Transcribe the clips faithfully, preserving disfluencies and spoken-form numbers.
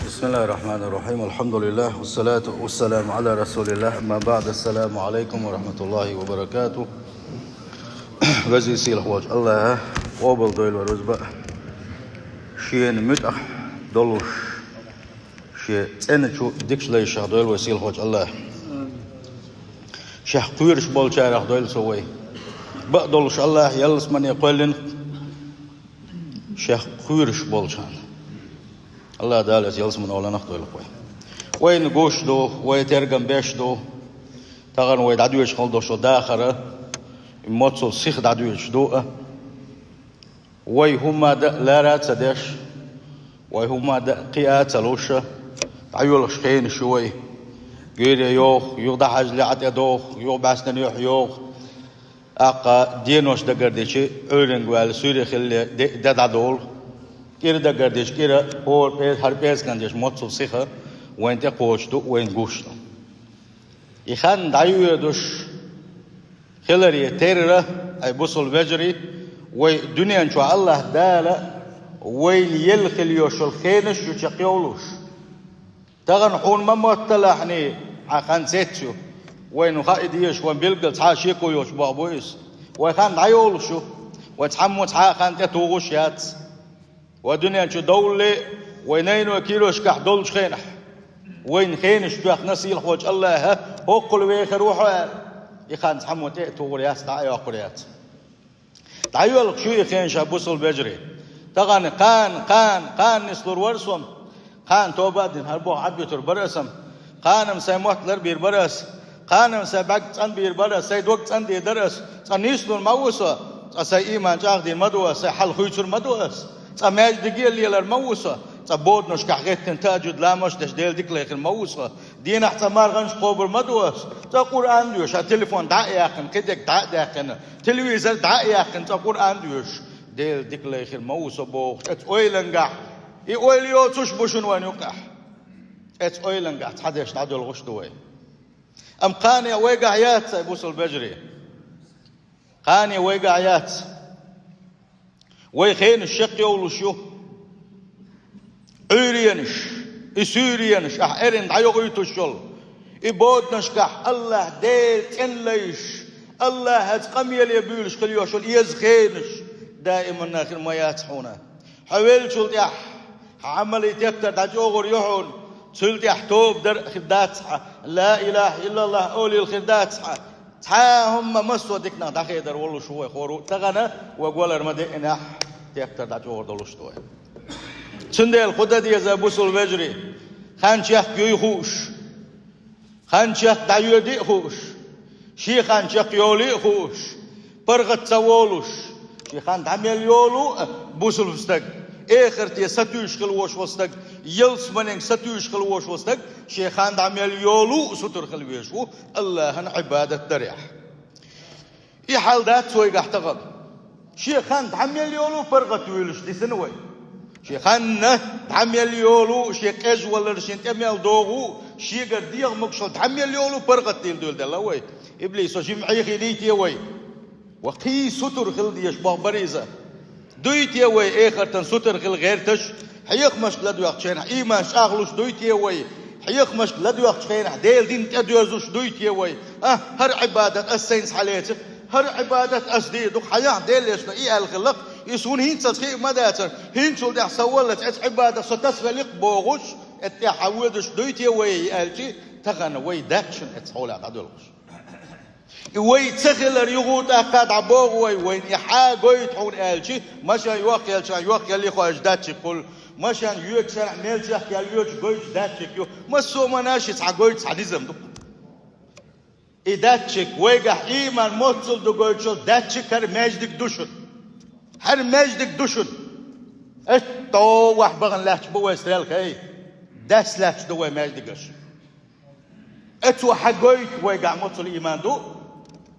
بسم الله الرحمن الرحيم. الحمد لله والصلاة والسلام على رسول الله. أما بعد. السلام عليكم ورحمة الله وبركاته. Веза-сийлахь волчу АллахӀа къобал дойла вай рузба. Шена муьтӀахь долуш, шен цӀена чу дикачу лайшах дойла вай сийлахьчу АллахӀа. Шех кхоьруш болчарах дойла цо вай. Бакъдолуш АллахӀа ялсамане кхоьллина шех кхоьруш болчарна. АллахӀ Дала иза ялсамане оланах дойла вай. Вайна гуш ду, вай тергам беш ду. Тахана вай дӀадоьдуш хила долуш дахар, и моццул сиха дӀадоьдуш ду а. Вай хӀумма дан а лара а ца деш, вай хӀумма дан а кхиа а ца луш, дӀайоьлхуш хенаш ю вай. Гуьйре йоху, юха дӀахьажле а тӀедоху, юха бӀаьстенан юьхь йоху. ТӀаккха денош дагардичи, Ӏуьйранга ваьлла суьйре хилале де, де дӀадолу. КӀира дагардичи, кӀира хӀора пӀе-, хӀара пӀераскан деш моццул сиха вайна тӀекхочуш ду, вайна гуш ду. И хан дӀайоьдуш хиларе терра, ай бусул вежарий, вай дуьнен чохь АллахӀ Дала вайна елла хила йолуш йолу хенаш ю чекхйовлуш. Тахана хьуна ма мотталахьний, хьан хан цец ю. Вайна хаьа дезаш, вайн билггал цхьа а шеко йоцуш боху бу иза. Вай хан дӀайолуш ю. Вай цхьаммо цхьа а хан тӀетухуш яц. Вай дуьнен чу довлле а, вай найной кийрошкахь долчу хенахь, вайна хенаш тоьхна сийлахьчу АллахӀа, хӀоккхул вехар ву хьо аьлла, и хан цхьаммо тӀе а тухур яц, дӀа а йоккхур яц. ДӀайоьлхуш ю и хенаш, бусул вежарий. Тахана кхана, кхана, кхана нислур вара со. Кхана тоба а дина, хӀара боху Ӏад вуьтур бара аса. Кхана-м сайн мотт ларбийр бара аса. Кхана-м сайн бӀаьрг цӀанбийр бара аса, сайн дог цӀандийр дара аса. Цкъа нислур ма ву со. Цкъа сайн ийман чӀагӀдийр ма ду аса, сайн хьал хуьйцур ма ду аса. Цкъа маьждиге а лелар ма ву со. Цкъа боданашкахь гӀеттина тахӀажжуд ламазаш деш Дела дика лайхир ма ву со. Дийнахь цкъа марханаш кхобур ма ду аса. Цкъа Къуръан доьшу, хьан телефон дӀа а яьккхина, кхидерг дӀа а даьккхина, телевизор дӀа а яьккхина, цкъа Къуръан доьшу, Дела дика лайхир ма ву со бохуш, оцу ойлангахь, и ойла йоцуш бу шуна вайн юкъахь. Оцу ойлангахь цхьа деш дӀадоьлхуш ду вай. Амма кхане вайгахь яц, ай бусул вежарий. Кхане вайгахь яц. Вай хенаш чекхйовлуш ю. Ӏуьйренаш, и суьйренаш, ахь эрна дӀайохуьйтуш йолу, и боданашкахь АллахӀ Дела цӀена лайш, АллахӀаца къамеле буьйлуш хила йолуш йолу еза хенаш даиманна хир ма яц хьуна. Хьо веллачул тӀаьхьа хьан Ӏамалан тептар дӀачӀогӀур ю хьуна, цул тӀаьхьа тоба дар а хир дац хьан, ла илахӀа иллаллахӀ олийла хир дац хьан. Цхьа а хӀумма массо а диканах дӀахедар волуш ву вай хӀора а, тахана вай валар ма деънехь, тептар дӀачӀогӀур долуш ду вай. Цундела хӀун дан деза, бусул вежарий, хан чекхйуй хууш, хан чекх дӀайоьдий а хууш, шен хан чекхйолий а хууш, паргӀат ца волуш, шен хан дӀа мел йолу а бусулба стаг, эхарте сатуьйсуш хила волуш волу стаг, ялсаманенга сатуьйсуш хила волуш волу стаг, шен хан дӀа мел йолу а сутара хила везаш ву АллахӀан Ӏибадат дарехь. И хьал дац вайгахь тахана. Шен хан дӀа мел йолу паргӀат вуьйлуш дисина вай. Шен хан дӀа мел йолу, шен къежвалар, шен тӀе мел догӀу, шегара дегӀан могушалла дӀа мел йолу паргӀат дийла дуьйладелла вай. Иблисо жимма Ӏехийний те вай? Ва кхин сутара хила дезаш боху бара иза. Дуй те вай эхартан сутара хила гӀерташ, хьехамашка ладоьгӀучу хенахь ийманаш чӀагӀлуш дуй те вай? Хьехамашка ладоьгӀучу хенахь Делан дин тӀедоьзуш дуй те вай? А, хӀара Ӏибадат ас сайна схьалецира, хӀара Ӏибадат ас дийр ду, хьан яхь Делан Элчано и аьлла хилла-кх, иза хӀунда хӀинццалц хиъна ма дацара, хӀинцул тӀаьхьа сан валлалц оцу Ӏибадатах со тасавелли-кх бохуш, эцу тӀехь хьан воьдуш дуй те вай и аьлчи, тахана вай даьччун эцу хьолехь дӀадоьлхуш. И вай ца хилар юха тӀаккха дӀабоху вай, вайна и хьан гойту хьуна аьлчи, машен йохъелча йохъелли хо аьлча датчик хуьлу, машен йоьдучарна мел чехка яьлла йоьдуш гойтуш датчик ю, массо а манаш и цхьа гойту цхьа низам ду. И датчик, вайгахь ийман моццул ду гойтуш йолу датчик хӀара маьждиг ду шуна. ХӀара маьждиг ду шуна. Эшто вахь бахана лаьтташ бу вай стрелка, эй, дас лаьтташ ду вай маьждигаш. Эцо хьан гойту вайгахь моццул ийман ду?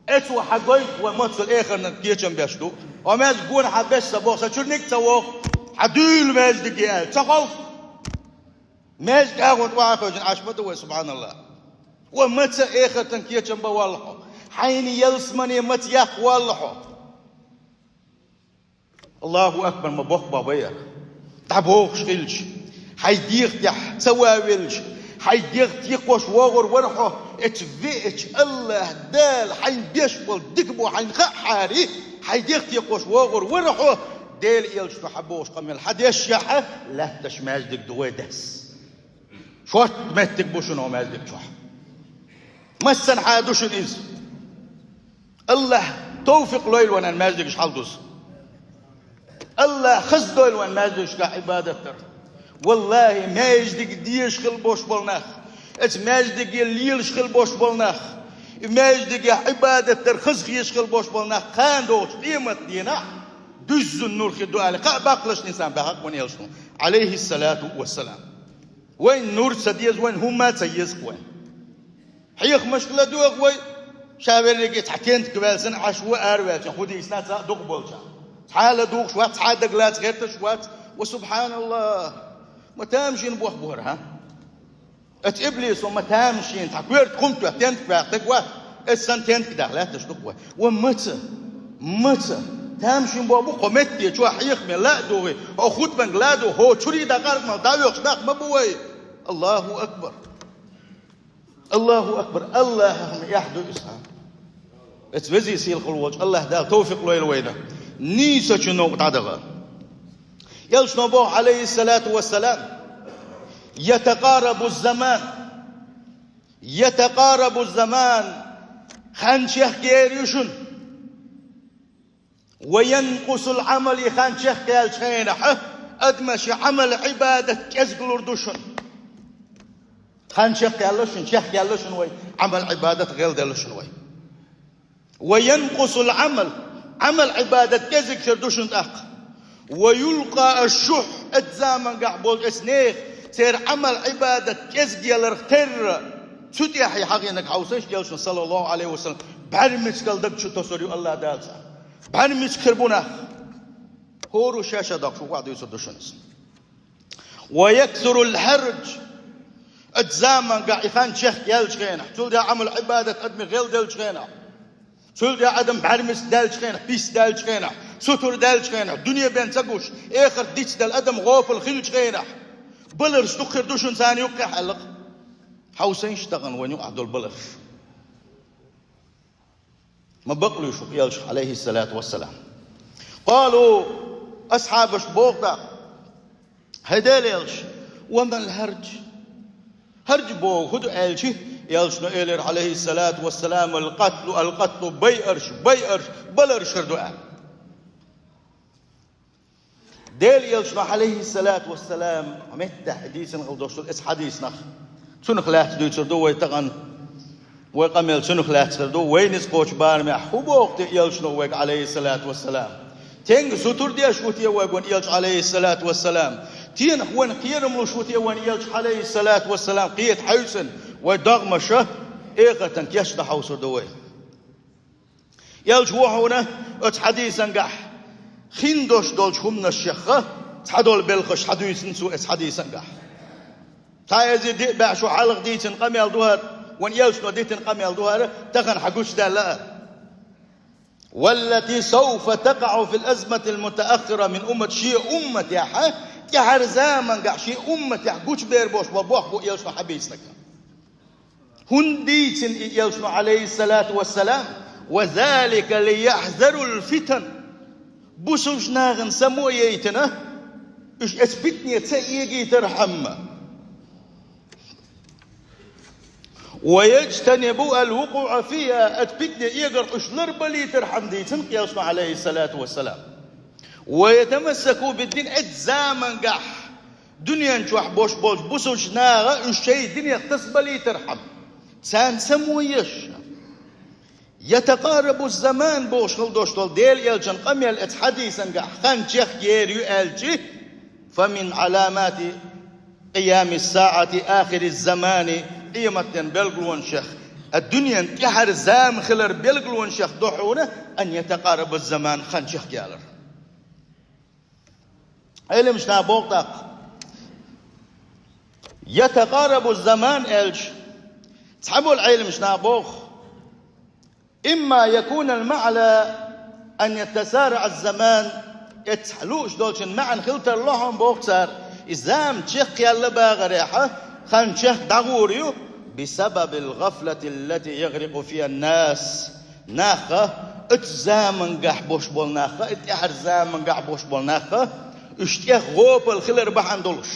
Эцо хьан гойту вай моццул эхарна кечам беш ду? О маьждиг гонахьа беш ца боху, сан чуьра ниг ца воху, хьан дуьйла маьждиге аьлла, ца хов? Маьждиг агӀонта охьа а хевшина Ӏаш ма ду вай, субхьаналлахӀ. Вай маца эхартан кечам бан валла хьо? Хьайна ялсамане маца яккха валла хьо? Аллаху акбар, ма боккха бан бай ара. ДӀабохуш хилча, Хьайн дегӀа тӀехь ца вавелча, хьайн дегӀ текхош вогӀур вара хьо, эцу веача АллахӀ Дала хьайна беш болу дика бу хьайна хаахьара, хьайн дегӀ текхош вогӀур вара хьо, Делан элчано хьан бохуш къамел хьан дешшехь, лаьтташ маьждиг ду вай дас. Шортта меттиг бу шуна хӀо маьждиг чохь. Массанхьа ду шуна иза. АллахӀ товфикъ лойла вайна маьждигаш хьалдуза. АллахӀ хаза дойла вайна маьждигашкахь Ӏибадат дар. ВаллахӀи, маьждиг дезаш хила бош болу нах, эцу маьждиге лелаш хила бош болу нах, и маьждигехь Ӏибадат дар хаза хезаш хила бош болу нах кхана догӀучу къематдийнахь дуьззина нур хир ду аьлла, кхаа баккхалаш нийсан баьхьакъ вайна элчано, Ӏалайхиссалату вассалам. Вайн нур ца деза, вайн хӀумма а ца еза вайн. Хьехамашка ладугӀу вай, ша верриге цхьа тентка ваьлла санна, Ӏаш ву араваьлча, хӀун дийцина цхьа а дукха болча. Цхьа а ладугӀуш вац, цхьа а дагалаца гӀерташ вац. Ва субхьаналлахӀ! Ма тамашийна боху бохура, хьа? Эцу иблисо ма тамашийна, цхьа коьрта хӀума тоьхна тентка ваьккхинарг вац, эцу санна тентка даха лаьтташ ду-кх вай. Ва маца, маца, тамашийна боху бу кху метте чохь хьехаме ла а дугӀий, хьо хутбанга ла а дугӀий, хьо чуьра дӀакъаркъа мала дӀавоьхуш нах ма бу вай. АллахӀу акбар! АллахӀу акбар! АллахӀах ма эхь ду иза, хьа? Эцу везий сийлахь волчу АллахӀ Дала товфикъ лойла вайна нийсачу новкъа дӀадахар. Элчано боху, Ӏалайхиссалату вассалам: «Ятакъарабу заман, ятакъарабу заман», хан чехка ер ю шуна. «Ва янкъусул Ӏамал», и хан чехка яьллачу хенахь, адаман шен Ӏамал-Ӏибадат кӀезигалур ду шуна. Хан чехка яьлла шуна, чехка яьлла шуна вай Ӏамал-Ӏибадат, гӀелделла шуна вай. «Ва янкъусул Ӏамал», Ӏамал-Ӏибадат кӀезиг хир ду шуна тӀаккха. «Ва юлкъа аш-шухь», эцу замангахь болчу эцу нехан, церан Ӏамал-Ӏибадат кӀезиг яларх терра, цу тӀехь и хьагӀийнарг хьовсийша, элчано, саллаллахӀу Ӏалайхи ва саллам, бӀаьрмецигал даг чу тосур ю АллахӀ Дала царна. БӀаьрмециг хир бу нах. ХӀора шен-шен доккхуш ву, ваха дуьйцур ду шуна иза. «Ва яксурул хьарж», оцу замангахь и хан чехка яьллачу хенахь, цул тӀаьхьа Ӏамал-Ӏибадат адамийн гӀелделлачу хенахь, цул тӀаьхьа адам бӀаьрмециг даьллачу хенахь, пис даьллачу хенахь, сутур даьллачу хенахь, дуьне бен ца гуш, эхарт дицдала адам гӀопал хилчу хенахь, баларш дукха хир ду шуна царна юккъехь аьлла-кх. Хьовсийша тахана вайна юкъахь долу баларш. Ма бакълуьйш ву элча, Ӏалайхиссалату вассалам. Къалу, асхьабаш боху тӀаккха: «ХӀай Делан элча, ва мал хьарж? ХӀарж боху хӀун ду?» аьлча, элчано элира, Ӏалайхиссалату вассалам: «Ал-къатлу, ал-къатлу, байарш, байарш, баларш хир ду», аьлла. Делан элчано, Ӏалайхиссалату вассалам, меттехь дийцина хила долуш долу эцу хьадиснах, цунах лаьцна дуьйцур ду вай тахана, вай къамел цунах лаьцна хир ду, вайна иза кхочу барамехь хӀун боху те элчано вайга, Ӏалайхиссалату вассалам? Стенга сутур деш ву те вайга вайн элча, Ӏалайхиссалату вассалам? Стенах вайна кхерам луш ву те вайн элча, Ӏалайхиссалату вассалам, кхета хьаьвсина вай догӀмаша эхартан кечдан хьовсур ду вай? Элча ву хьуна оцу хьадисангахь хин долуш долчу хӀуманашха цхьадолу белхаш хьадуьйцина цо оцу хьадисангахь. Цхьа эзар диъ бӀе шо хьалха дийцина къамел ду хӀара, вайн элчано дитина къамел ду хӀара, тахана хьан гучудаьлла а. «Валлати сауфа такъаӀу фил азматил мутааххира мин уммати», шен умматехь, тӀаьхьара замангахь шен умматехь гучубер болуш болу бохам бу элчано хьабийцинарг. ХӀунда дийцина и элчано, Ӏалайхиссалату вассалам? «Ва залика лияхьзарул фитан». Бусулбачу нахана само а яйтина, уьш эцу питане ца эгийтархьама. «Ва яжтанибу ал-вукъуӀа фиха», оцу питане эгар уьш ларбалийтархьама дийцина элчано, Ӏалайхиссалату вассалам. «Ва ятамассаку биддин», оцу замангахь дуьнен чохь бош болчу бусулбачу наха уьш шайн динех тасабалийтархьама, царна само еш. «Ятакъарабу заман», бохуш хила долуш долу Делан элчан къамел оцу хьадисангахь хан чехка ер ю аьлча, «фа мин Ӏаламати къиями саӀати ахири замани», къематден белгалонашех, а дуьнен тӀаьхьара зама хилар белгалонашех ду хьуна, «ан ятакъараба заман», хан чехка ялар. Ӏеламнаха боху тӀаккха, «ятакъарабу заман» аьлча, цхьаболу Ӏеламнаха боху: «Имма якунал маӀна ан ятасараӀа заман», эццахь лууш долчун маьӀна хила тарло хьуна боху цара, И зама чекхъяьлла багӀарехьа, хан чекх дӀагӀур ю, بسبب الغفلة التي يغرق فيها الناس. Наха оцу замангахь бош болу наха, и тӀаьхьара замангахь бош болу наха, уьш тӀех гӀопал хилар бахьана долуш,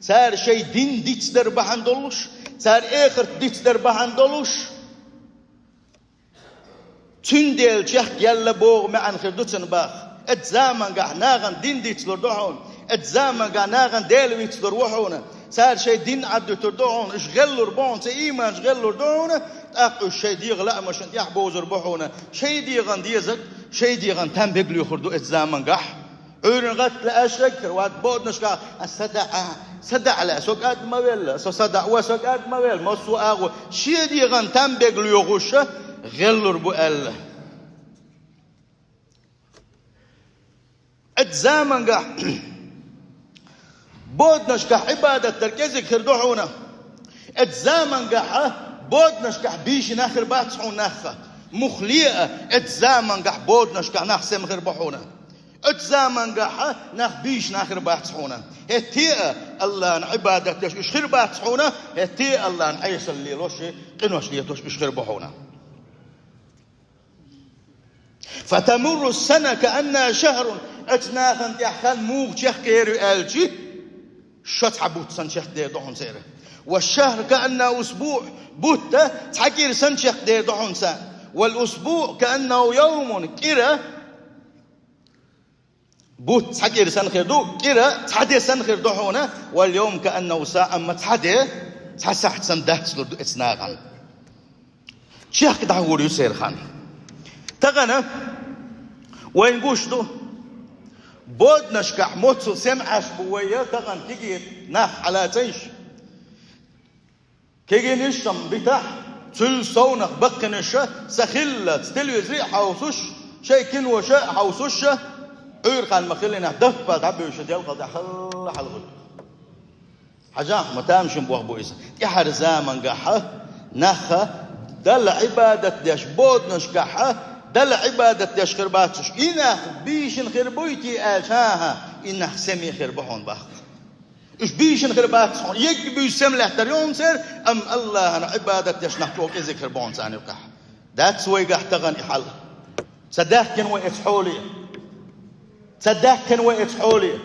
цара шайн дин дицдар бахьана долуш, цара эхарт дицдар бахьана долуш, цундела чекхъяьлла боху маьӀна хир ду цуьнан баха. Оцу замангахь нахана дин дицлур ду хьуна, оцу замангахь нахана Дела вицлур ву хьуна, цара шайн дин Ӏаддуьтур ду хьуна, уьш гӀеллур бу хьуна, цу ийманаш гӀеллур ду хьуна, тӀаккха уьш шайн дегӀан лаамашна тӀехь бовзур бу хьуна, шайн дегӀан дезарг, шайн дегӀан там беглоьхур ду оцу замангахь. Ӏуьйранна гӀатта лаьаш хӀеггара вац боданашкахь, ас са даӀа, са даӀа лаьа, со кӀад ма велла, со са даӀа, со кӀад ма велла, массо а агӀо, шен дегӀан там беглоьхуш гӀеллур бу аьлла. Оцу замангахь боданашкахь Ӏибадат дар кӀезиг хир ду хьуна. Оцу замангахьа боданашкахь бийшина хир бац хьуна наха. Мухле а, оцу замангахь боданашкахь нах сема хир бу хьуна. Оцу замангахьа нах бийшина хир бац хьуна. ХӀетте а Аллахьна Ӏибадат деш уьш хир бац хьуна, хӀетте а Аллахьна Ӏесалла лелош, къинош летош уьш хир бу хьуна. فتمر السنة كأنها شهر. Оцу нахана тӀехь хан муха чекхъер ю аьлчи, шо цхьа бутт санна чекхдер ду хьуна церан. والشهر كأنه أسبوع. Бутт цхьа кӀира санна чекхдер ду хьуна царна. والأسبوع كأنه يوم. КӀира, бутт цхьа кӀира санна хир ду, кӀира цхьа де санна хир ду хьуна. واليوم كأنه ساعة. Амма цхьа де цхьа сахьт санна дацлур ду оцу нахана. Чехка дӀагӀур ю церан хан. Тахана вайна гуш ду, боданашкахь моццул сема Ӏаш бу вай, тахана кегий нах хьалацайша. Кегийнаш сан битахь, цуьнан совнах баккхинаш сан хиллалц, телевизоре а хьовсуш, шайн киноша а хьовсуш, Ӏуьйра хан ма-хиллинехь, даппа дӀабуьйша делкъал тӀехь хала хьалагӀуьтту. Хьажахь, ма тамашийна бохам бу иза. ТӀаьхьара замангахьа наха Далла Ӏибадат деш, боданашкахьа Далла Ӏибадат деш хир бацуш, и нах бийшина хир буй те аьлча, хӀан-хӀа, и нах сема хир бу хьуна боху. Уьш бийшина хир бац хьуна, егга буьйса сема лаьттар ю хьуна церан, амма Аллахьана Ӏибадат деш нах чӀогӀа кӀезиг хир бу хьуна царна юкъахь. Дац вайгахь тахана и хьал. Ца даьхкина вай оцу хьоле. Ца даьхкина вай оцу хьоле.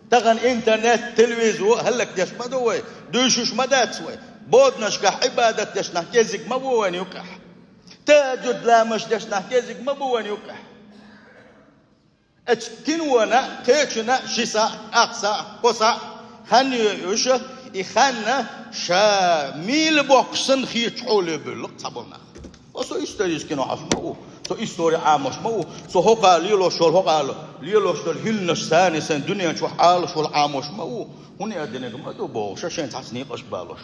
Тахана интернет, телевизор хӀаллакдеш ма ду вай, дуьйшуш ма дац вай. Боданашкахь Ӏибадат деш нах кӀезиг ма бу вайна юкъахь. Тахаджуд ламазаш деш нах кӀезиг ма бу вайна юкъахь. Оцу кинона, кхечуьнга ши сахьт, ах сахьт, кхо сахьт хан йоьуьш, и хан ша мийла боккхуш санна хетачу хьоле буьйлу цхьаболу нах. О, со исторически кино хьожуш ма ву, со истори Ӏамош ма ву, со хӀокхо лелош йолу, хӀокхо лелош долу хӀуманаш санна сайн дуьнен чохь Ӏалашвала Ӏамош ма ву, хӀун а динарг ма ду бохуш, шайн цхьацца некъаш балош.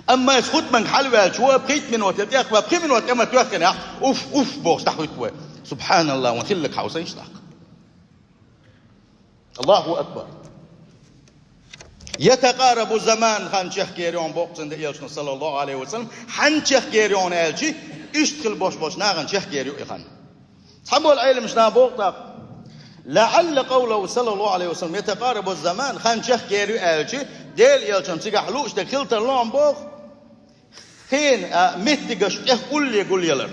Амма иза хутбанга хьалаваьлча, вай пхийтта минот я тӀехваьлла, пхи минот тӀе ма тоьхкина, уф, уф бохуш дӀахӀуьтту вай. Субханалла, вайн хилларг хьовсийша тӀаккха. Аллаху акбар. يتقارب الزمان, хан чехкер ю хьуна боху цуьнан Элчано, саллаллаху алейхи ва саллям, хьанна чехкер ю хьуна аьлчи, иштта хила бош болчу нахана чехкер ю и хан. Цхьаболу Ӏеламнаха боху тӀаккха: لعل قوله صلى الله عليه وسلم يتقارب الزمان, хан чехкер ю аьлчи, Делан Элчано цигахь лууш дерг хила тарло хьуна боху, хенан а меттигаш тӀех улле гулъялар.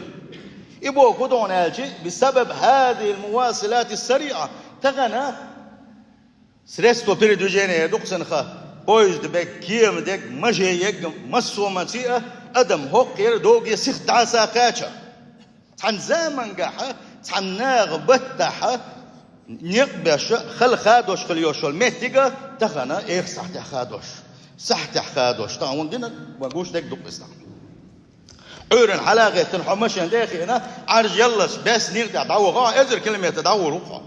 И боху хӀун ду хьуна аьлчи, بسبب هذه المواصلات السريعة, тахана средство передвижения ду-кх цунах, поезд бегг, кема дегг, маже егг, массо а маций а адам хӀокху яра догий сиха дӀаса кхача. Цхьана замангахьа, цхьана наха баттахьа, некъ беш, хала хадош хила йолуш йолу меттига тахана эх сахьтехь хадош, сахьтехь хадош, тахана хӀун дина, ван гуш дерг ду-кх иза тахана. Ӏуьйранна хьала а гӀеттина, хьо машен тӀе а хиъна, Ӏаржъяллалц бес некъа тӀехь дӀаваха, хьо эзар километр дӀагӀур ву хьо.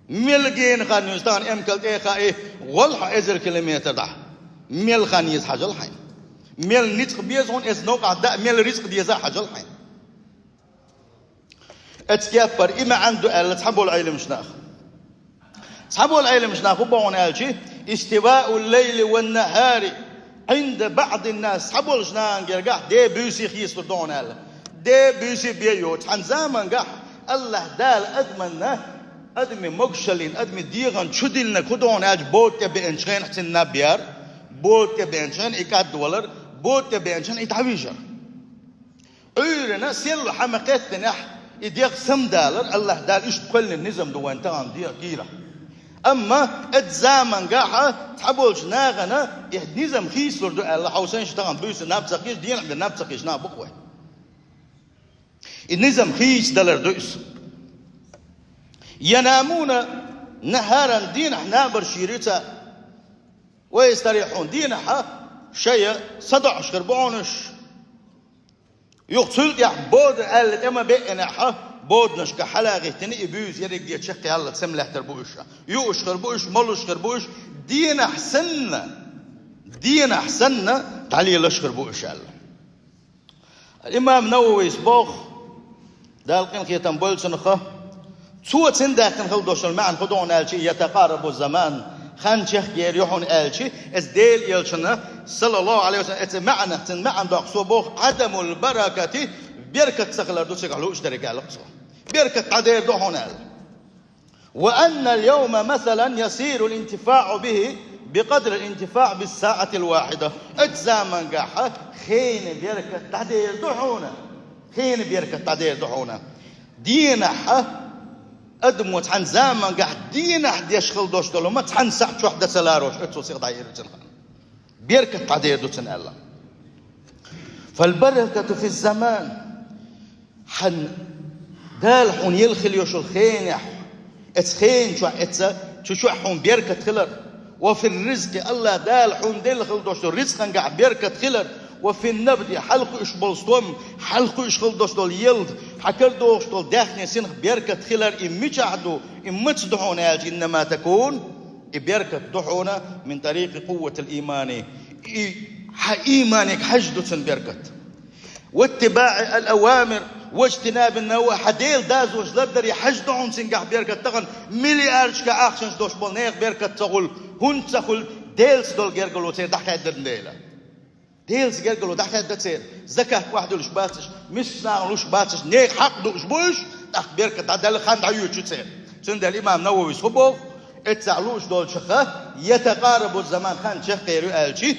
Мел гена хан ю иза тахана эмкал тӀе а хаий, гӀолла хьо эзар километр дӀа. Мел хан еза хьажал хьайна. Мел ницкъ беза хьуна эца новкъахь даа, мел рицкъ деза а хьажал хьайна. Эцу кеппара и маьӀна ду аьлла цхьаболу Ӏеламнаха. Цхьаболу Ӏеламнаха хӀун боху хьуна аьлчи, استواء الليل والنهار عند بعض الناس, цхьаболчу нахана гергахь де буьйсий хийцалур ду хьуна аьлла. Де буьйсий бен йоцу цхьана замангахь Аллахь Дала адаманна Адамий могушаллин, адамий дегӀан чу диллинарг хӀун ду хьуна аьлча, бода тӀе беанчу хенахь цунна наб яр, бода тӀе беанчу хенахь и кӀадвалар, бода тӀе беанчу хенахь и дӀавижар. Ӏуьйранна серло хьа ма кхеттинехь, и дегӀ самадалар, АллахӀ Дала иштта кхоьллина низам ду вайн тахана дегӀан кийрахь. Амма оцу замангахь цхьаболчу нахана и низам хийцалур ду аьлла, хьовсийша, тахана буьйса наб ца кхийча, дийнахь бен наб ца кхийча нах бу-кх вай. И низам хийцадалар ду иза. ينامون نهارا, дийнахь набарш йийр ю цара. ويستريحون, дийнахь шайна садоӀуш хир бу хьуна уьш. Юха цул тӀаьхьа бода аьлла тӀе ма беанехь, боданашка хьала а хӀиттина, и буьйса ерриге чекхъяьлла цамлаьттар бу уьш. Юуш хир бу уьш, молуш хир бу уьш, дийнахь санна, дийнахь санна дӀалелаш хир бу уьш аьлла. Имам Нававис боху, Дала къинхетам бойла цунах, цо цунна даьккхина хила долуш долу маьӀна хӀун ду хьуна аьлча, يتقارب الزمان, хан чехкаер ю хьуна аьлча, иза Делан Элчано, саллаллаху Ӏалайхи ва саллам, оцу маьӀнах, цуьнан маьӀна доккху цо боху, عدم البركة, беркат ца хилар ду цигахь лууш дерг аьлла цо. Беркат дӀадер ду хьуна аьлла. وأن اليوم مثلا يصير الانتفاع به بقدر الانتفاع بالساعة الواحدة. Оцу замангахь хенан беркат дӀадер ду хьуна. Хенан беркат дӀадер ду хьуна. Дийнахь адамо цхьана замангахь дийнахь деш хила долуш долу ма цхьана сахьт чохь дан ца ларош, оццул сиха дӀаер ю цуьнан хан. Беркат дӀадер ду цуьнан аьлла. فالبركة في الزمان. Хьан Дала хьуна елла хила йолуш йолу хенехь, оцу хена чохь, оцу чу чохь хьуна беркат хилар. وفي الرزق, АллахӀ Дала хьуна делла хила долуш долу рицкъангахь беркат хилар. وفي النبت, хьалакхуьуш болу стом, хьалакхуьуш хила долуш долу елла, хьан карадогӀуш долу даьхни синах беркат хилар. И мичахь ду, и маца ду хьуна аьлча, إنما تكون, и беркат ду хьуна من طريق قوة الإيمان. И хьан ийманега хьаьжжа ду цуьнан беркат. واتباع الأوامر واجتناب النواهي, хьан Делан дозанаш лардаре хьаьжжа ду хьуна цуьнгахь беркат. Тахана миллиардашка ахчанаш долуш болу нехан беркат ца хуьлу, хӀунда ца хуьлу, Делаца долу гергарло церан дӀахаьддина дела. Делаца гергарло дӀахаьдда церан. Закат охьадуьллуш бац уьш, мискачу нахана луш бац уьш, нехан хьакъ дууш бу уьш, тӀаккха беркат дӀадаьлла, хан дӀайоьдуш ю церан. Цундела имам Нававис хӀун боху? Эццахь лууш долчуха, يتقارب الزمان, хан чекхъер ю аьлчи,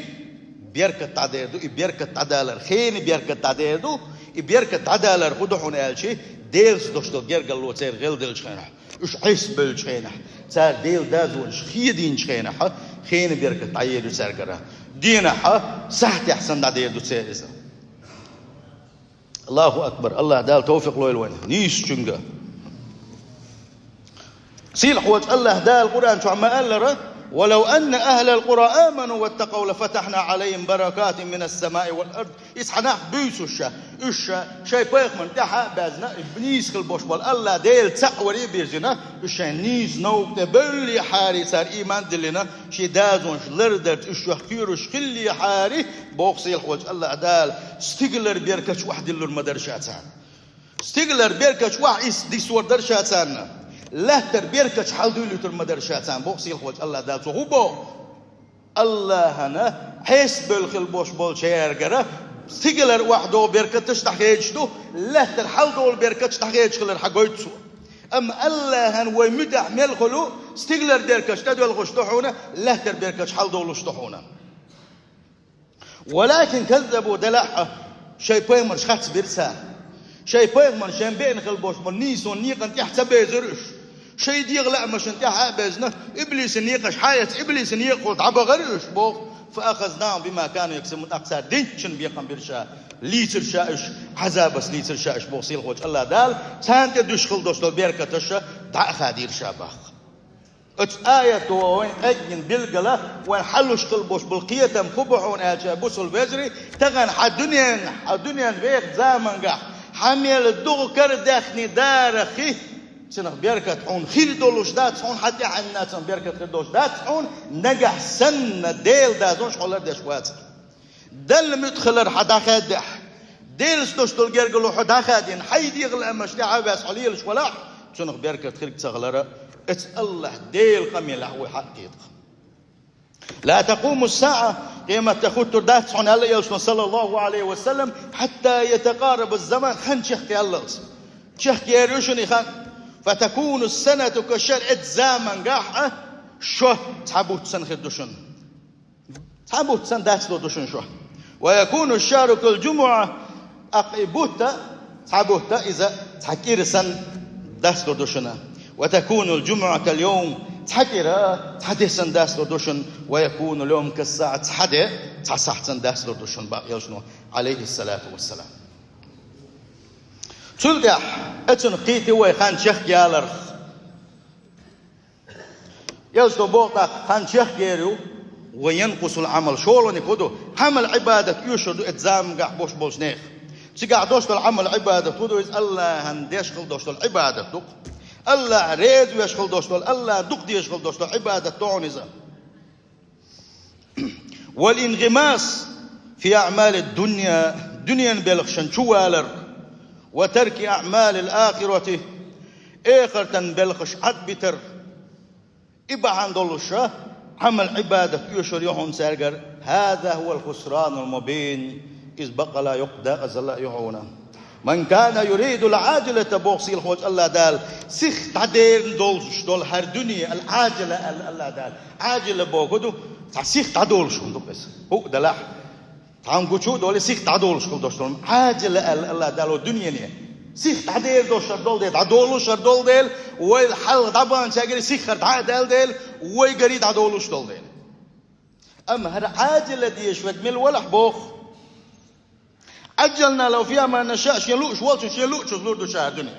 беркат дӀадер ду, и беркат дӀадалар, хенан беркат дӀадер ду, и беркат дӀадалар хӀун ду хьуна аьлчи, Делаца долуш долу гергарло церан гӀелделлачу хенахь, уьш Ӏеса бевллачу хенахь, цара Делан дозанаш хедийначу хенахь, хенан беркат дӀаер ю цаьргара. Дийнахь сахьтехь санна дӀадер ду церан иза. Аллаху акбар! АллахӀ Дала тавфикъ лойла вайна нийсачуьнга. Сийлахьволчу АллахӀ Дала Къуръан чохь ма-аллара: ولو أن أهل القرى آمنوا واتقوا لفتحنا عليهم بركات من السماء والأرض. Иза хьан нах буьйцуш ша, уьш ша шайн пайхамарна тӀаьхьа а баьзна, нийса хила болуш болу АллахӀ Дела цхьаъ варе а бирзина, уьш шайн нийса новкъа тӀе бевллехьара, цара ийман а диллина, шен дозанаш лардарца уьш чохь кхоьруш хиллехьара, боху сийлахьволчу АллахӀ Дала, стигалара беркаташ охьадиллур ма дара ша царна. Стигалара беркаташ охьа исс дисвар дара ша царна. Лаьттара беркаташ хьаладуьйлуьйтур ма дара ша царна, боху сийлахьволчу АллахӀ Дала. Цо хӀун боху? АллахӀана Ӏеса бевлла хила болуш болчаьргара стигалара охьадогӀу беркаташ дӀахедаш ду, лаьттара хьаладолу беркаташ дӀахедаш хилар хьан гойту цо. Амма АллахӀана вай муьтӀахь мел хуьлу, стигалара беркаташ тӀедоьлхуш ду хьуна, лаьттара беркаташ хьаладолуш ду хьуна. ولكن كذبوا, делахь а, шайн пайхамарш харцбира цара. Шайн пайхамарш шайн беана хила болуш болу нийсонан некъан тӀехь ца безира уьш. Шайн дегӀан лаамашна тӀаьхьа а безна, иблисан некъаш хьаэцна, иблисан некъахула дӀабахара уьш, боху. فأخذناهم بما كانوا يكسبون, тӀаккха цара динчун бекхам бира ша, лийцира ша уьш, Ӏазабаца лийцира ша уьш, боху сийлахьволчу АллахӀ Дала, царна тӀе дуьсуш хила долуш долу беркаташ дӀа а хадийра ша боху. Оцу аято вайн къеггина билгала, вайн хьалуш хила болуш болу кхетам хӀун бу хьуна аьлча, бусалба вежарий, тахана хьан дуьненна, хьан дуьненна вехачу замангахь, хьан мел дукха кара даьхни дарах хи, цунах беркат хьуна хир долуш дац, хьуна хьан тӀаьхьенна цунах беркат хир долуш дац, хьуна нагахь санна Делан дозанаш хьо лардеш вацахь. Далла муьтӀахь хилар хьан дӀахаьддехь, Делаца долуш долу гергарло хьо дӀахадийна, хьайн дегӀан лаамаш тӀаьхьа а ваьсса хьо лелаш валахь, цунах беркат хир ца хилар, оцу АллахӀ Делан къамелехь ву хьакъ кхетахь. لا تقوم الساعة, къематде хӀуттур дац хьуна аьлла Элчано, саллаллаху Ӏалайхи ва саллам, حتى يتقارب الزمان, хан чекхъяллалц. Чехкаер ю шуна и хан. فتكون السنة كالشهر, эцу замангахь а шо цхьа бутт санна хир ду шуна. Цхьа бутт санна дацлур ду шуна шо. ويكون الشهر كالجمعة, тӀаккха и бутт а, цхьа бутт а иза цхьа кӀира санна дацлур ду шуна. وتكون الجمعة كاليوم, цхьа кӀира цхьа де санна дацлур ду шуна. ويكون اليوم كالساعة, цхьа де цхьа сахьт санна дацлур ду шуна, боху элчано, عليه الصلاة والسلام. Цул тӀаьхьа оцунах кхийтта вай хан чехка яларх. Элчано боху тӀаккха, хан чехка яр ю, وينقص العمل, шолгӀаниг хӀун ду, Ӏамал-Ӏибадат оьшур ду оцу замангахь болуш болчу нехан. Цигахь долуш долу Ӏамал-Ӏибадат хӀун ду иза? АллахӀан деш хила долуш долу Ӏибадат ду-кх. АллахӀ реза веш хила долуш долу, АллахӀ дукха дезаш хила долуш долу Ӏибадат ду хьуна иза. والانغماس في أعمال الدنيا, дуьненан белхашна чу валар, وترك أعمال الآخرة, эхартан белхаш Ӏад битар, и бахьана долуш а Ӏамал-Ӏибадат оьшур ю хьуна цаьргара, هذا هو الخسران المبين, иза бакъала йоккха декъазалла ю хьуна. من كان يريد العاجلة, боху сийлахьчу АллахӀ Дала, сиха дӀадерза долуш долу хӀара дуьне, ал-Ӏаджила аьлла АллахӀ Дала. Ӏаджила боху ду, цхьа сиха дӀадолуш хӀума ду иза. ХӀуъа делахь, цхьаъ гучу а долий, сиха дӀадолуш хила долуш долу. Ӏаджила аьлла АллахӀ Дала ву дуьнене. Сиха дӀадерза долуш хӀара долу дела, дӀадолуш хӀара долу дела, вай хьалха дӀабаханчаьргара сиха хӀара дӀа а даьлла дела, вайгара дӀадолуш долу дела. Амма хӀара Ӏаджила дезаш верг мила валахь боху. عجلنا له فيها ما نشاء, шен лууш волчун, шен луучуьнца лур ду ша хӀара дуьне.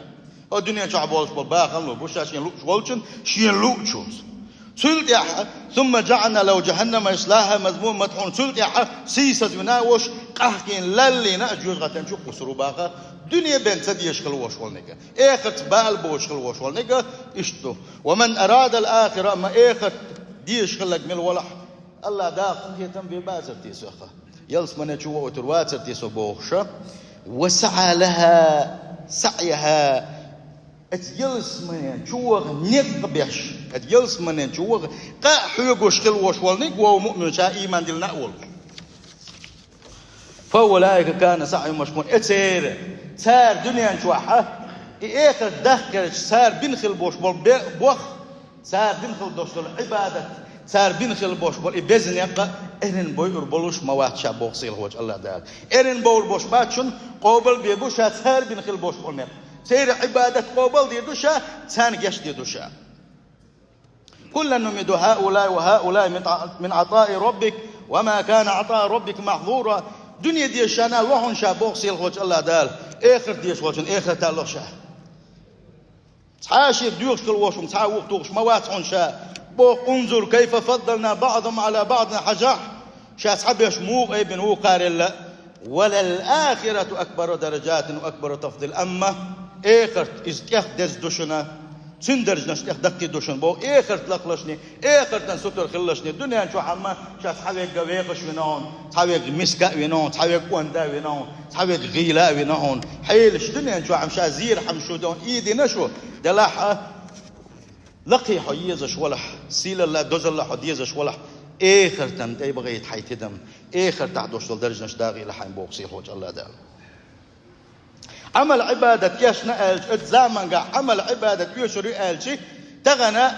ХӀара дуьнен чохь болуш болу бахам лур бу ша шен лууш волчун, шен луучуьнца. Цул тӀаьхьа, ثم جعلنا له جهنم يصلاها مذموما مدحورا, цул тӀаьхьа сийсазвина а волуш, къахкийна лаллийна а жоьжахатин чу кхуссур ву баха, дуьне бен ца дезаш хила волуш волниг а, эхартца бала боцуш хила волуш волниг а иштта ду. ومن أراد الآخرة, амма эхарт дезаш хилларг мила валахь, АллахӀ Дала къинхетам бе бацар те соьха. Ялсамане чу вохуьйтур вацар те со бохуш а. وسعى لها سعيها. Эцу ялсамане чу ваха некъ беш, эцу ялсамане чу ваха къа а хьоьгуш хила волуш волниг а вов муъмин ша ийман диллина а волуш. فأولئك كان سعيهم مشكورا. Э церан, цара дуьнен чохь а, и эхарт дахкарчу цара бина хила болуш болу бе-, бох, цара дина хила долуш долу Ӏибадат, цара бина хила болуш болу и беза некъ а эрна бойур болуш ма вац ша боху сийлахьчу АллахӀ Дала. Эрна бовр болуш бац шуна, къобал бе бу ша цара бина хила болуш болу некъ. Церан Ӏибадат къобал дийр ду ша, царна гечдийр ду ша. كلا نمد هؤلاء وهؤلاء من ع-، من عطاء ربك وما كان عطاء ربك محظورا. Дуьне дезаш шена ло хьуна ша боху сийлахьчу АллахӀ Дала, эхарт дезаш волчун эхарта ло ша. Цхьа а шега доьхуш хила волуш, цхьа а вуха тухуш ма вац хьуна ша. Боху: انظر كيف فضلنا بعضهم على بعض, хьажахь, ша цхьаберш муха айбина вукхарелла. وللآخرة أكبر درجات وأكبر تفضيلا. Амма эхарт иза тӀех деза ду шуна, цуьнан даржанаш тӀех даккхий ду шуна боху, эхарт лахлашний, эхартан сутара хиллашний, дуьнен чохь амма ша цхьаверг вехаш вина хьуна, цхьаверг миска а вина хьуна, цхьаверг онда а вина хьуна, цхьаверг гӀийла а вина хьуна. Хьелаш дуьнен чохь амма ша зерхьама шу дона, ийдина шу, делахь а, лакхе хьо езаш валахь, сийлалла, дозалла хьо дезаш валахь, эхартан тӀе бахийта хьайн тидам, эхартахь долуш долу даржанаш дагӀийла хьайн боху сийлахьчу АллахӀ Дала. Ӏамал-Ӏибадат эшна аьлча, оцу замангахь Ӏамал-Ӏибадат оьшур ю аьлча, тахана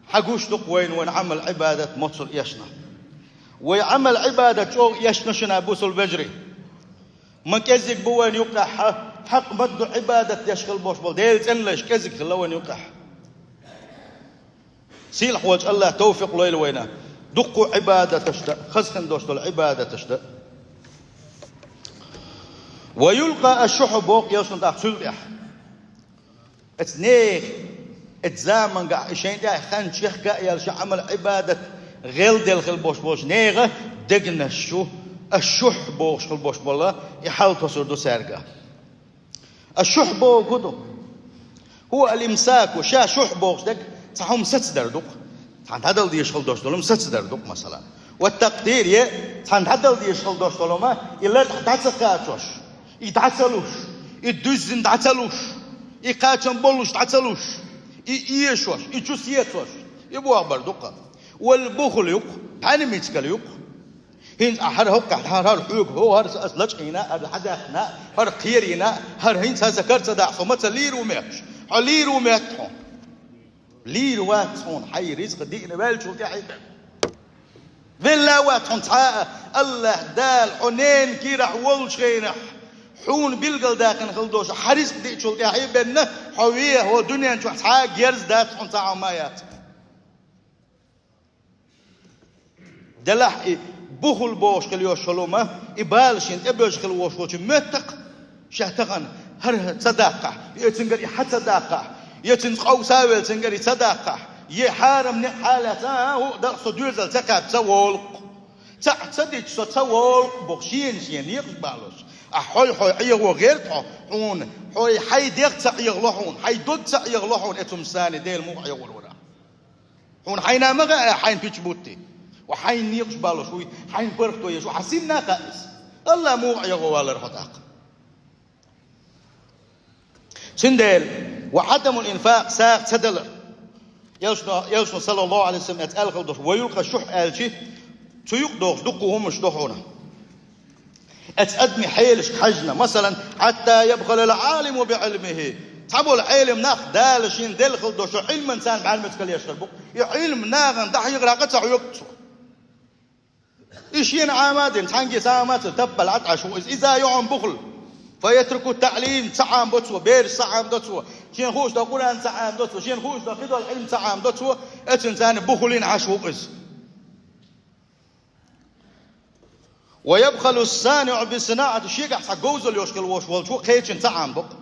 хьан гуш ду-кх вайна, вайн Ӏамал-Ӏибадат моццул эшна? Вай Ӏамал-Ӏибадат чӀогӀа эшна шуна, бусалба вежарий? Ма кӀезиг бу вайна юккъехь хьакъ ма-дду Ӏибадат деш хила болуш болу, Делан цӀенлайш кӀезиг хилла вайна юккъехь. Сийлахьчу АллахӀа тавфикъ лойла вайна дуккха Ӏибадаташна, хаза хин долуш долу Ӏибадаташна. ويلقى الشح, боху элчано тӀаккха цул тӀаьхьа. Эцу нехан, эцу замангахь и шайн тӀехь хан чехка а яьлла, шайн Ӏамал-Ӏибадат гӀелделла хила болуш болчу нехан дегнаш чу аш-шухь бохуш хила болуш болу, и хьал тосур ду цаьрга. Аш-шухь боху хӀун ду? هو الإمساك, ша шухь бохуш дерг цхьа хӀума сацадар ду-кх. Цхьаъ дӀадала дезаш хила долуш долу хӀума сацадар ду-кх, масала. والتقتير, е цхьаъ дӀадала дезаш хила долуш долу хӀума, и лар тӀе дӀа ца кхачош, и дӀа ца луш, и дуьззина дӀа ца луш, и кхачам боллуш дӀа ца луш, и эшош, и чу сецош, и боху бар ду-кх. والبخل ю-кх, бӀаьрмецигал ю-кх. ХӀинца ахь хӀара хӀокхахь, хӀара, хӀара хьоьга, хӀо, хӀара ас лачкъийна, хӀара хьадаьккхина, хӀара кхерийна, хӀара хӀинца хӀара ца дахь, со ма ца лийр ву мехаш. Хьо лийр ву моьтту хьуна? Лийр вац хьуна хьайн ризкъ диъна ваьллачул тӀаьхьа бен. Велла вац хьуна цхьа а. АллахӀ Дала хьо ненан кийрахь волчу хенахь, хьуна билгалдаьккхина хила долуш хьан ризкъ диъчул тӀаьхьа бен, хьо вен хӀокху дуьнен чохь цхьа а герз дац хьуна, цхьа а хӀума яц. Делахь и бухал бохуш хила йолуш йолу хӀума, и бала шена тӀебевзаш хила волуш волчу моьтту-кх, ша тахана хӀара ца даккхахь, я цуьнгара и хьан ца даккхахь, я цуьнца къовса а велла цуьнгара и ца даккхахь, я хьарам некъ хьалаца, а, а, хӀуъа дакъа со доьзал ца кхаьбча ца волу-кх. Цхьаъ ца дича со ца волу-кх боху, шена-шена некъаш балош. Ахь хьой-хьой Ӏехо гӀерта хьо, хьуна, хьой хьайн дегӀ ца Ӏехало хьуна, хьайн дог ца Ӏехало хьуна, эцу хӀуманца Дела муха Ӏехор вара? Хьуна хьайна ма хаьа, хьайна пича бутти. Ва хьайна некъаш балош вуй, хьайна паргӀато еш ву, хьан синна а хаьа иза. АллахӀ муха Ӏехо валара хьо тӀаккха? Цундела, ва Ӏадамул инфакъ, сагӀа ца далар. Элчано, Элчано, саллаллаху Ӏалайхи ва саллам, эцу аьлла хила долуш, ва юлкъа шухь аьлчи, цу юкъа дохуш дуккха хӀуманаш ду хьуна. Эцу адамийн хьелашка хьаьжна, масалан, хьатта ябхалал Ӏалиму би Ӏилмихи. Цхьаболу Ӏелам нах Дала шена делла хила долчу Ӏилманца бӀаьрмецкал еш хир бу. И Ӏилма нахана дӀахьехархьама ца хьоьгу цо. И шена Ӏама а дина, цхьаьнгге ца Ӏама а ца, таппал Ӏа тӀе Ӏаш ву иза. Иза йоӀан бухал. Фа ятрукут таӀлим, ца Ӏамабо цо, бераш ца Ӏамадо цо. Шена хууш долу Къуръан ца Ӏамадо цо, шена хууш долу кхидолу Ӏилма ца Ӏамадо цо, эцуьнца бухалина Ӏаш ву иза. Ва ябхалу ссаниӀу би санаӀати, шегахь цхьа говзалла йолуш хила волуш волчо кхечун ца Ӏамабо-кх.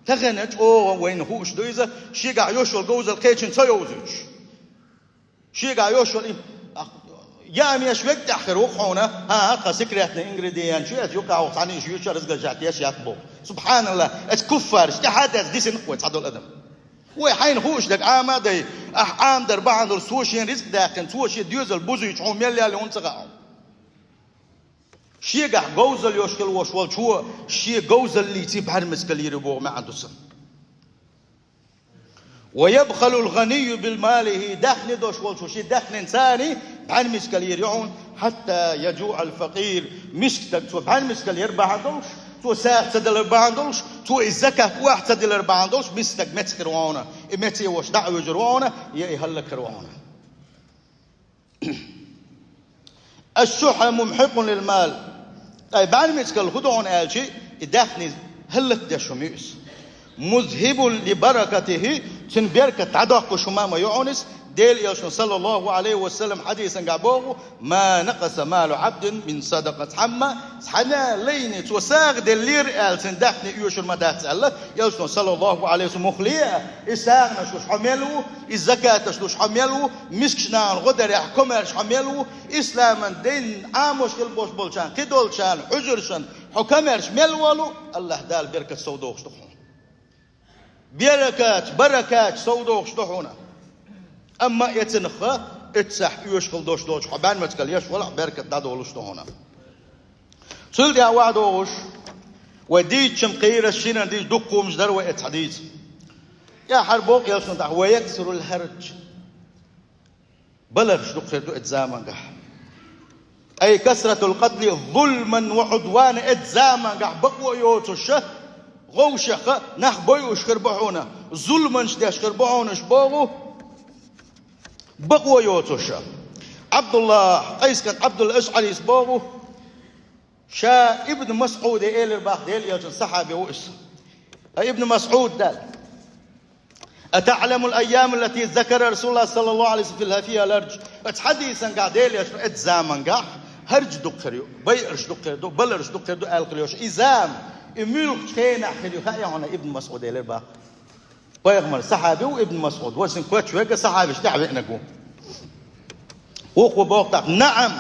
Тахана чӀогӀа вайна хууш ду иза, шегахь йолуш йолу говзалла кхечун ца йовзуьйтуш. Шегахь йолуш йолу и, а, яамеш вега тӀехь хир ву хьуна, хӀан, тхан секретный ингредиент ю, эцу юкъахь ву цхьаьна иш юьйцуш, разгружать еш яц боху. СубхьаналлахӀ, эцу куффараш тӀаьхьа а даьлла дисина-кх вай цхьадолу адам. Вай хьайна хууш дерг Ӏама а дай, ахь Ӏамадар бахьана долуш, цо шен ризкъ даьккхина, цо шен доьзал бузуьйтуш хьуна мел яьлла хьуна ца хаьа хьуна. Шегахь говзалла йолуш хила волуш волчо шен говзаллица бӀаьрмецкал йийр ю боху маьӀна ду цуьнан. Ва ябхалул гӀанийю би малихи, даьхни долуш волчо шен даьхнинца бӀаьрмецкал йийр ю хьуна, хьатта яжуӀал факъир, миска стаг цо бӀаьрмецкал яр бахьана долуш, цо сагӀа ца далар бахьана долуш, цо и закат охьа ца дилар бахьана долуш, миска стаг меца хир ву хьуна, и меце волуш дӀа а вуьжур ву хьуна, я и хӀаллакьхир ву хьуна. Аш-шухьхьу мумхьикъун лил мал. Ткъа и бӀаьрмецкал хӀун ду хьуна аьлчи, и даьхни хӀаллакдеш хӀума ю иза. Музхьибун ли баракатихи, цуьнан беркат дӀадоккхуш хӀума а ма ю хьуна иза. Делан Элчано, саллаллаху Ӏалайхи ва саллам, хьадисангахь боху: «Ма накъаса малу Ӏабдин мин садакъа». Цхьамма, цхьана а лайна цо сагӀа деллера аьлла, цуьнан даьхни оьшур ма дац аьлла, Элчано, саллаллаху Ӏалайхи ва саллам, муххале а, и сагӀанаш луш хьо мел ву, и закаташ луш хьо мел ву, мискачу нахана гӀо дарехь комаьрша хьо мел ву, исламан дин Ӏамош хила болуш болчарна, кхидолчарна, хьуьжаршна хьо комаьрша мел волу, АллахӀ Дала беркат совдохуш ду хьуна. Беркат, баракат совдохуш ду хьуна. Амма эцнах, эццахь оьшуш хила долуш долчу хьо бӀаьрмецкал еш валахь, беркат дӀадолуш ду хьуна. Цул тӀаьхьа охьадогӀуш, вай дийцча-м кхийраш, шинара дийцча дуккха хӀуманаш дара вай эцхьа дийца. ТӀаьххьара боху Элчано тӀаккха: «Ва яксурул хӀарж». Баларш дукха хир ду эцу замангахь. Ай касратул къатли зулман ва Ӏудвана, эцу замангахь бакъо а йоцуша, гӀовшеха нах бойуш хир бу хьуна, зулманаш деш хир бу хьуна уьш боху, бакъо а йоцуша. Ӏабдуллах, Къайс кӀант Ӏабдулла АшӀарис боху, ша Ибн МасӀуде элира боху, Делан Элчан сахьаби ву иза. Ай Ибн МасӀуд, аьлла: «АтаӀламул айям аллати закара Расулуллах саллаллаху Ӏалайхи ва саллам фиха ал-хӀарж?» Оцу хьадисангахь Делан Элчано: «Эцу замангахь хӀарж дукха хир ю, байарш дукха хир ду, баларш дукха хир ду», аьлла хир йолуш. И зама, и муьлхачу хенахь хир ю хаьий хьуна, Ибн МасӀуд элира боху. Пайхамаран сахьаби ву Ибн МасӀуд, вайшинна кхоьчча верг а сахьабашна тӀаьхьа веанарг ву. Вукхо боху тӀаккха: «НаӀам».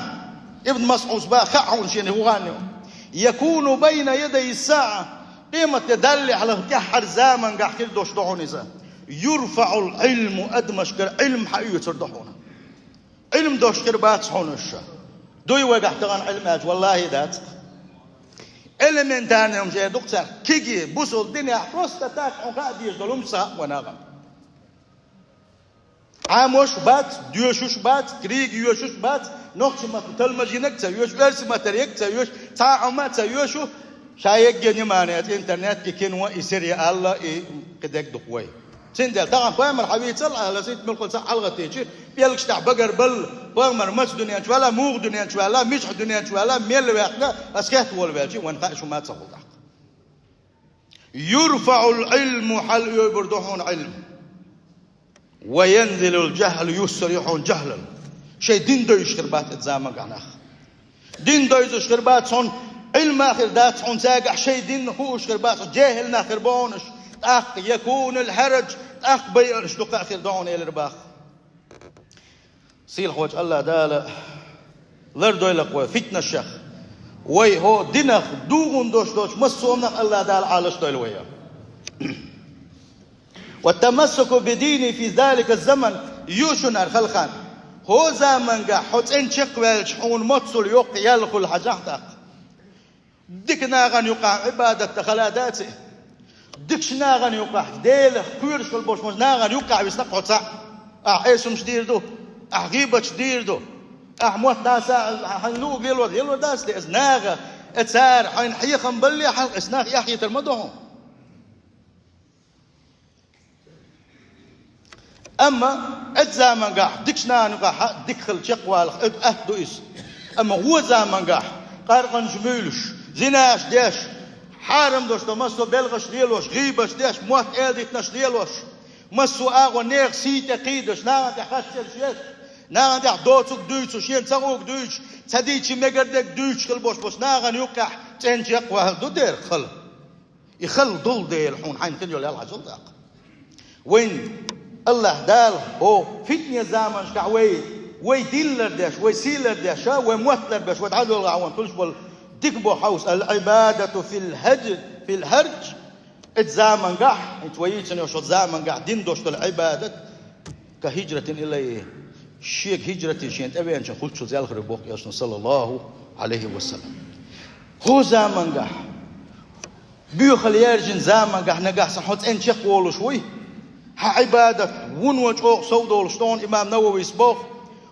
Ибн МасӀуда боху, хаьа хьуна шена хӀун хан ю. «Якуну байна ядай ссаӀа». Къематде даллехьа тӀаьххьара замангахь хир долуш ду хьуна иза. «ЮрфаӀул Ӏилму», адамашкара Ӏилма хьаоьцур ду хьуна. Ӏилма долуш хир бац хьуна уьш. Дуй вайгахь тахана Ӏилма аьлча? Валлахи, дац. Элементарный хӀумнаш эр ду-кх цара. Кегий, бусалба динехь просто так хьуна хаа дезаш долу хӀумнаш ца хаьа вайна нахана. Ӏамош бац, доьшуш бац, книга йоьшуш бац, нохчийн маттахь талмажинаг а ца йоьшу, оьрсийн маттахь ерг а ца йоьшу, цхьа а хӀума а ца йоьшу, ша егге внимание, интернет, и кино, и сериал, и кхидерг ду-кх вай. Цундела тахан пайхамар хьавийцал а, Ӏалайхи салам, сийта мел хул ца хьалгӀатийча, пӀелгаш тӀехь багарбелла, пайхамар маца дуьнен чу ваьлла, муха дуьнен чу ваьлла, мичахь дуьнен чу ваьлла, мел ваьккхина, ас хетта волавелча, вайна хаьа, шу ма ца хул тӀаккха. يرفع العلم, хьалайойбур ду хьуна Ӏилма. وينزل الجهل, юссар ю хьуна жахӀлал. Шоай дин довзуш хир бац оцу замангахь нах. Дин довзуш хир бац хьуна, Ӏилма хир дац хьуна цаьргахь, шоай дин хууш хир бац хьуна, жехӀил нах хир бу хьуна уьш. ТӀаккха يكون الحرج, тӀаккха байъарш дукха а хир ду хьуна, элира боху. Сийлахьчу АллахӀ Дала лардойла-кх вай фитнашех. Вай хӀокху динах дугӀун долуш долчу массо а хӀуманах АллахӀ Дала Ӏалашдойла вай. والتمسك بدينه في ذلك الزمن, ю шуна хӀара хала хан. ХӀокху замангахь хьо цӀена чекхваьлча, хьуна моццул йоккха ял хуьлу хьажахь тӀаккха. Дика нахана юкъахь Ӏибадат дан хала дац и? Дикачу нахана юкъахь, Делах кхоьруш хила болчу нахана юкъахь висна хьо цхьаъ? Ахь Ӏесамаш дийр ду, ахь гӀийбаташ дийр ду, ахь мотт дӀаса, хьайна луъург лелор, лелор дац те иза? Наха, э, цара хьайна хьехам балле хьалха, иза нах эхь хетар ма ду хьуна. Амма оцу замангахь дикачу нахана юкъахь дика хила чекхвалах, оцу атта ду иза. Амма вон замангахь къаркъанаш муьйлуш, зинаш деш, хьарам долуш долу массо а белхаш лелош, гӀийбаташ деш, мотт эладитанаш лелош, массо а агӀор нехан сий тӀе кхийдаш, нахана тӀехь хастам еш, нахана тӀехь доцург дуьйцуш, шена ца хуург дуьйцуш, ца дийцича мегар дерг дуьйцуш хила болуш болчу нахана юккъехь цӀена чекхвала ду дера хала. И хала долу дела хьуна хьайна хила йолу ял хьажал тӀаккха. Вайн АллахӀ Дала хӀокху фитне заманашкахь вай, вай дин лардеш, вай сий лардеш, ша вай мотт ларбеш, вай дӀадолгӀа ван хуьлуш болу дика боху хьовса: العبادة في الهج، في الهرج. Оцу замангахь, хӀинца вай йийцина йолчу замангахь дин долуш долу Ӏибадат, كهجرة إليه, шега хӀижрат дина шена тӀевеанчун хуьлучу ялхара боху Элчано, саллаллаху Ӏалайхи ва саллам. ХӀокху замангахь, боьхалла яьржина замангахь нагахь санна хьо цӀена чекхволуш вуй, хьан Ӏибадат вуно чӀогӀа сов долуш ду хьуна, имам Нававис боху,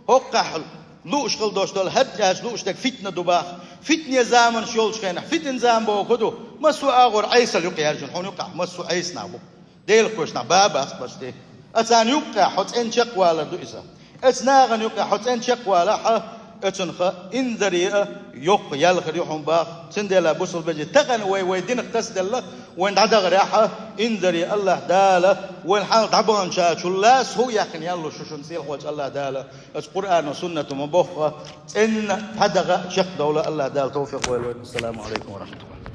хӀокхахь лууш хила долуш долу хӀаьртӀачу лууш дерг фитна ду боху. Фитне заманаш йолчу хенахь, фитнан зама бохург хӀун ду? Массо а агӀор Ӏесалла юкъа яьржина, хьуна юкъахь массо а Ӏеса нах бу. Делан кхоьшна баба аст башде. Ацарна юккъехь хьо цӀена чекхвалар ду иза. Оцу нахана юккъехь хьо цӀена чекхвалахь, оцунах инзаре а йоккха ял хир ю хьуна боху. Цундела, бусалба вежарий, тахана вай, вай динах тасаделла, вайн дӀадахарехь, инзаре АллахӀ Дала вайн хьалха дӀабаханчарчул а сов яьккхина ял луш шу шуна, сийлахьчу АллахӀ Дала. Оцу Къуръано, суннато ма-бохху, цӀена дӀадаха, чекхдовла АллахӀ Дала тавфикъ лойла вайна. Ассаламу Ӏалайкум ва рахьматуллахӀ.